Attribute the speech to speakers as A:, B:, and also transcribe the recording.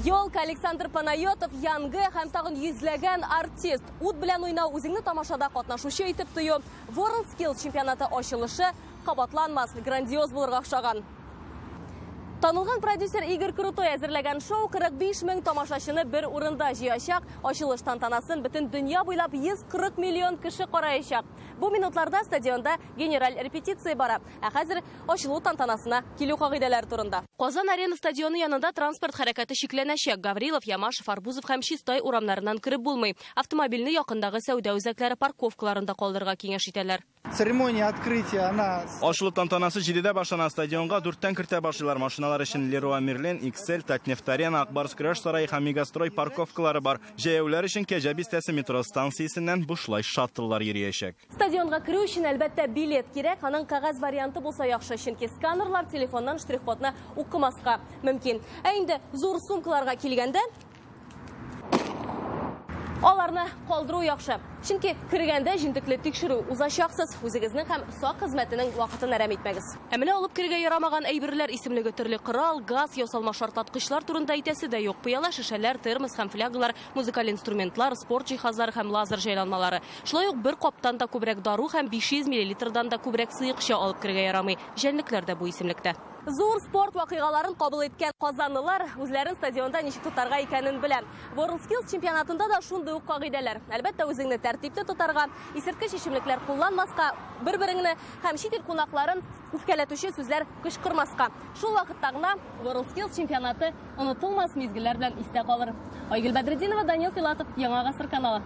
A: Ёлка, Александр Панайотов, Янге һәм тагын йөзләгән артист. Ут белән уйнау, үзеңне тамашада катнашучы итеп тою. WorldSkills чемпионаты ачылышы кабатланмас, грандиоз булырга охшаган. Танылган продюсер Игорь Крутой әзерләгән шоу 45 мең тамашачыны бер урында җыячак. Ачылыш тантанасын бөтен дөнья буйлап 140 миллион кеше караячак. Бу минутларда стадионда генераль репетиция бара. Ә хәзер ачылу тантанасына килү кагыйдәләре турында. Казан Арена стадионы янында транспорт хәрәкәте чикләнәчәк. Гаврилов, Ямашев, Арбузов һәм Чистай урамнарыннан кереп булмый. Автомобильне якындагы сәүдә үзәкләре парковкаларында калдырырга киңәш итәләр.
B: Церемония открытия, она...
C: Ачылу тантанасы 7-дә башлана. Стадионга 4-тән кертә башлыйлар. Машиналар өчен Леруа Мерлен, XL, Татнефть Арена, Акбарс көрәш сарае һәм Мегастрой парковкалары бар. Җәяүләр өчен Кәҗә бистәсе метро станциясеннән бушлай шаттллар йөриячәк.
A: Стадионга керү өчен әлбәттә билет кирәк. Аның кәгазь варианты булса яхшы, чөнки сканерлар телефоннан штрих-кодны укымаска мөмкин. Ә инде зур сумкаларга килгәндә, аларны калдыру яхшы. Чөнки кергәндә җентекле тикшерү узачаксыз, үзегезнең һәм сак хезмәтенең вакытын әрәм итмәгез. Ә менә алып керергә ярамаган әйберләр исемлеге төрле корал, газ, ясалма шартлаткычлар турында әйтәсе дә юк. Пыяла шешәләр, термос һәм флягалар, музыкаль инструментлар, спорт җиһазлары һәм лазер җайланмалары. Шулай ук бер каптан да күбрәк дару һәм 500 миллилитрдан да күбрәк сыекча алып керергә ярамый. Җәнлекләр дә бу исемлектә. Зур спорт вакыйгаларын кабул иткән казанлылар үзләрен стадионда ничек тотарга икәнен белә. WorldSkills чемпионатында да шундый ук кагыйдәләр. Әлбәттә, үзеңне тәртиптә тотарга, исерткеч эчемлекләр кулланмаска, бер-береңне һәм чит ил кунакларын үпкәләтүче сүзләр кычкырмаска. Шул вакытта гына WorldSkills чемпионаты онытылмас мизгелләр белән истә калыр. Айгөл Бәдретдинова, Данил Филатов, Яңа Гасыр каналы.